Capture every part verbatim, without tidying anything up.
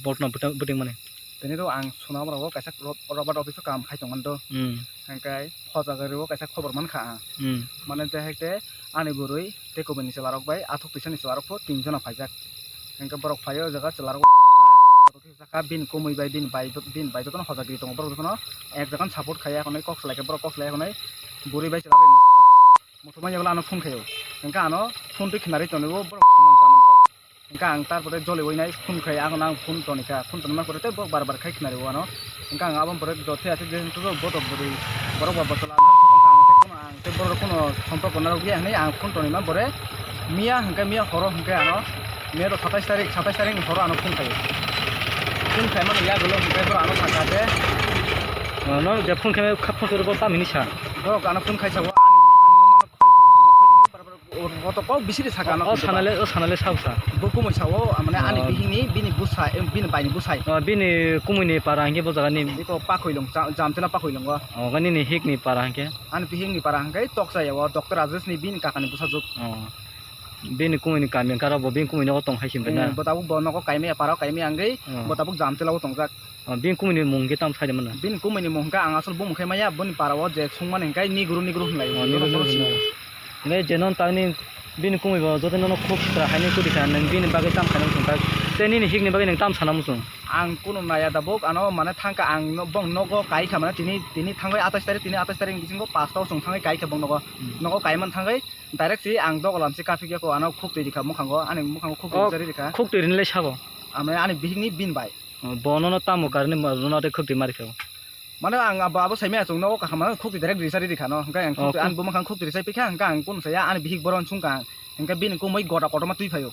Botno bwtang-, bwtang mani. Tini to ang swnam rok kaisa rot-, robot office o kaam khai tongmani to. Hmm. Hingkai phoja gari o kaisa khobor mankha ang. Hmm. Mane je hai te ani bwrwi tei kubuni chwla rok bai athuk twisa ni chwla rok pho tin jona phaijak. Hingke borok phai o jaga chwla rok. Bini kumui bai bini bai, bini bai jotono hoja giri tongo, borok jotono ek jagano support khai ya hwnwi kok salai khe, borok kok salai ya hwnwi bwrwi bai chwla bai muthumani bwla ano phone khaio. Hingke ano phone twi khnarwi tonwi o borok somon chamani bai. Hingke ang tarpore joliui nai phone khai, ang phone tonikha, phone tonima pore tei borok bar bar khai khnarwi o ano. Hingke ang aboni pore jothe ase je botok bwrwi borok ba bwsala ano thupha kha, ang tei bono ang tei borok kuno somporko narwkya hwnwi ang phone tonima pore miya hingke miya horo hingke ano May rok satais tarik, satais tarik ni horo ano phone khaio. Phone khaimani yagulo hingke borok ano sakha je. Oh, no, je phone khaimani kha phone khairokgo tamhini sa? Borok ano phone khaisa o ani, ani numa no khoi di, homo khoi di, bar bar o, o to kok bisiri saka ano. O sanale, o sanale sa bwsa? Bo kumui sao, mane ani bihikni, bini bwsai, em, bini baini bwsai. Oh, bini kumui ni para hingke bo jaga ni? Iko Pakhoilong, Jam-, Jamtila Pakhoilongo. Oh, gani ni hik ni para hingke? Ani bihik ni para hingke Tokchaya o, Doctor Rajesh ni bini kaka ni bwsajwk. Oh. Bini kumui ni kami hingke aro bo bini kumui nogo tong hai se hingke na? Eh, bo tabuk bo nogo kaimaya, para o kaimaya hingke, oh, bo tabuk Jamtila o tongjak. Oh, bini kumui ni mung hingke tamo sai de mano? Bini kumui ni mung hingke ang asol bumung khe maya, boni para o je sungmani hingke Niguru, Niguru hinlai. Oh, Niguru, Niguru hinlai. Hingke je non tangni bini kumui bo joto nono khuk sitra hai ni kwtwi kha, nwng bini bagwi tam khaina muchung tak. Tei nini hik ni bagwi nwng tam sana muchung? Ang kunu naya tabuk, ano mane thangkha ang no-, bong nogo kai kha mane tini, tini thangwi atais tarik, tini atais tarik ni bisingo paanch ta o chwng thangwi kai kha bong nogo. Hmm. Nogo kai man thangwi direct si ang dogolam si kaphik ya ko, ano khuk twi rikha mukhango, ani mukhango khuk twi rijari rikha. Khuk twi rinilai sabo? Ame ani bihik ni bin bai. Oh, bo nono tamo karni ma-, nono de khuk twi ma rikha? Mane ang abo, abo saimaya chwng nogo kaham mane khuk twi direct rijari rikha no. Hingke ang khuk twi, oh, ani bo mukhang khuk twi rijai pikha, hingke ang kunu saya ani bihik boron sungkha ang. Hingke bini kumui gota kotorma twi phaio.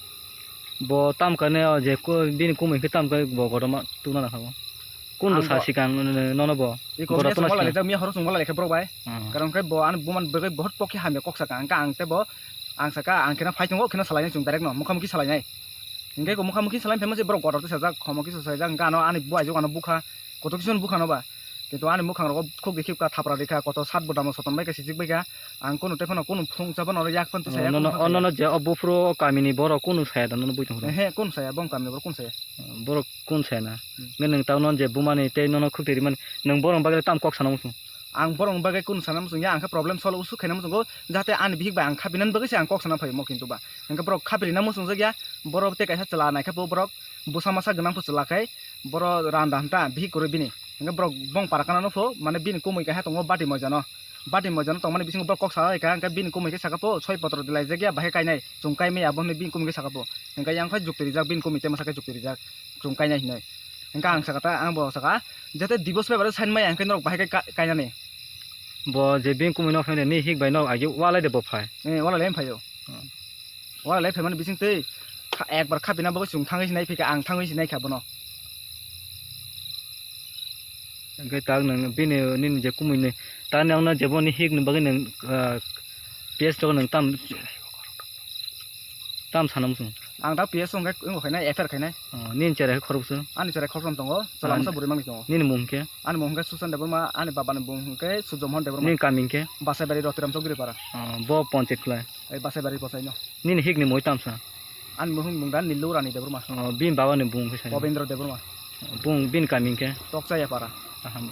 Bo tam kane o je ko bini kumui khe tam kane bo kotorma tuna na khago. Kun bo sa sikang nono bo? Iko gota miya tuna songwala sikang. Lijak, miya horo songwala lekha borok bai. Hmm. Karon khe bo ani buman bagwi bohot pokhe hamya kok saka. Ang ka ang tei bo ang saka ang khena phai tongo, khena salai nai chwng direct no mukha mukhi salai nai. Hingke ko mukha mukhi salai phai mase borok gota twi sajak, khomo kisa sajak, hingke ano ani buai jok ano bukha. Koto kisa no bukha no ba. Kintu ani mukhang rogo khuk rikhi ka thapra rikha, koto sat bodamo soton bai ka sijik bai ka. Ang kunu tei phano kunu phung chabo no yak phano tisaya. Nono, kunu phano nono je o buphuru o kamini borok kunu saya da nono buitong phuru? Ehe, kunu saya, bong kamini borok kunu saya. Borok kunu saya na? Hmm. Nge nang tao non je bumani tei nono khuk twi rimani, nang borok bagwi tam kok sana muchung? Ang borok bagwi kunu sana muchung ya, ang khe problem solve usu khaina muchungo, jahate ani bihik bai ang khapinani bagwi se ang kok sana phaio mo kintu ba. Hingke borok khapirina muchungjak ya, borok tei kaisa chwla naikha bo borok bwsa masa gwnang pho chwla khai, boro randa hanta bihik kwrwi bini. Hingke borok bong para kana no pho, mane bini kumui kaisa tongo bati moja no. Bati moja no tongmani bisingo borok kok salai kha, hingke bini kumui khe saka pho, soi potro de laijak ya, bahai kainai, chwng kai maya, abo hinui bini kumui khe saka pho. Hingke yang phai jukti rijak, bini kumui tei masa khe jukti rijak, chwng kainai hinui. Hingke ang saka ta, ang bo saka, jate divos paper o sign maya, hingke norok bahai khe ka-, kainani. Bo je bini kumui no phai ni hik bai no agi walai de bo phai. Eh, walai le phaio. Hmm. Walai le phaimani bising twi kha-, ekbar khapina bagwi chwng thangwi sinai phika, ang thangwi sinai kha bono. Hingke tak nwng bini nini je kumui ni, tak nwng no je boni hik ni bagwi nwng, ah, P S rok nwng tam, tam sana muchung? Ang da P S wngkhe wngkha khainai, F I R khainai. Oh, nini cherai khe khoroksa? Ani cherai khoroksa tongo, chwla masa bwrwi manwi tongo. Nini mung khe? Ani mung hwnkhe Susan Debbarma, ani baba ni mung hwnkhe Surjo Mohan Debbarma. Nini kami hwnkhe? Basai bari Rotiram Chowdhury para. Oh, bo ponchit khlai? Ei Basai bari bwsai no. Nini hik ni mui tamsa? Ani mung mung da Nilu Rani Debbarma. Oh, bini baba ni mung khe sai? Pobindra Debbarma. Bung bini kami hwnkhe? Tokchaya para. Aham.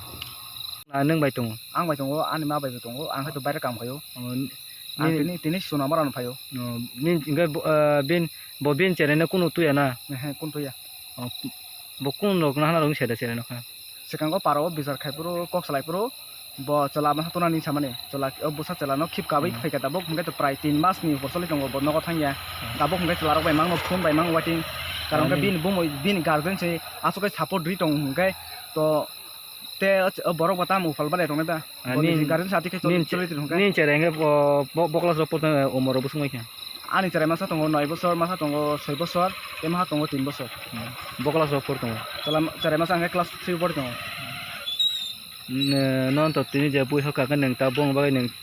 Na nwng bai tongo? Ang bai tongo, ani ma bai bo tongo, ang khe to baire kam khaio. Oh, ang ni- tini, tini Sonamara no phaio. Oh, ni hingke bo, ah, bin, bo bin cherai no kunu tuya na? Ehe, kunu tuya. Oh, bo kunu rok nahana rok ni sai da cherai no kha? Swkango para o bichar khai phuru, kok salai phuru, bo chwla masa tuna ni samani, chwla o bwsa chwla no khip kabui phaikha tabuk, hingke to prai tin mas ni upor choli tongo, bo nogo thangya. Tabuk hingke chwla rok bai mangno phone bai mang waiting, karon khe bini bumui, bini guardian se aswk khe support ri tong hingke to. Te o, o borok bo tamo phal balai tongnai da? Ah, boni nin, guardian sati khe nin choli, choli tong kha. Nin cherai hwnkhe bo, bo, bo class rok portonai, eh, umor rok bwswk bai kha? Ani cherai masa tongo noi bosor, masa tongo soi bosor, tei masa tongo tin bosor. Hmm. Bo class rok por tongo? Chwla, cherai masa hwnkhe class three por tongo. Ne, non to tini je bui hoka khe nwng ta bong bagwi nwng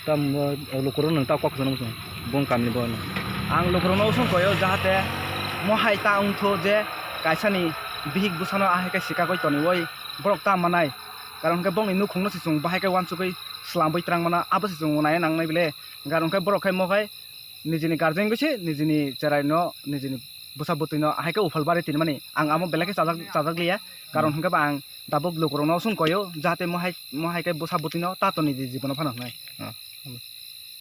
Tamo lukurok nwng ta kok sana muchung, bung kamni bo no. Ang lukurokno usung koyo, jahate mo hai ta wngtho je kaisani bihik bwsano ahai khe sikagwi toniwi borok ta manai. Karon hwnkhe bongni nukhungno se chwng bahai khe uansugwi swlambwi twlang mano, abo se chwng naiya nangnai bile. Karon hwnkhe borok khai mo khai nijini guardian bai se nijini cheraino nijini bwsa bwtwino ahai khe uphal bari tini mani ang amo belai khe chajak chajak liya. Karon hwnkhe ba ang tabuk lukurokno sung koyo jahate mo hai mo hai khe bwsa bwtwino tato niji jibono phano hwnwi.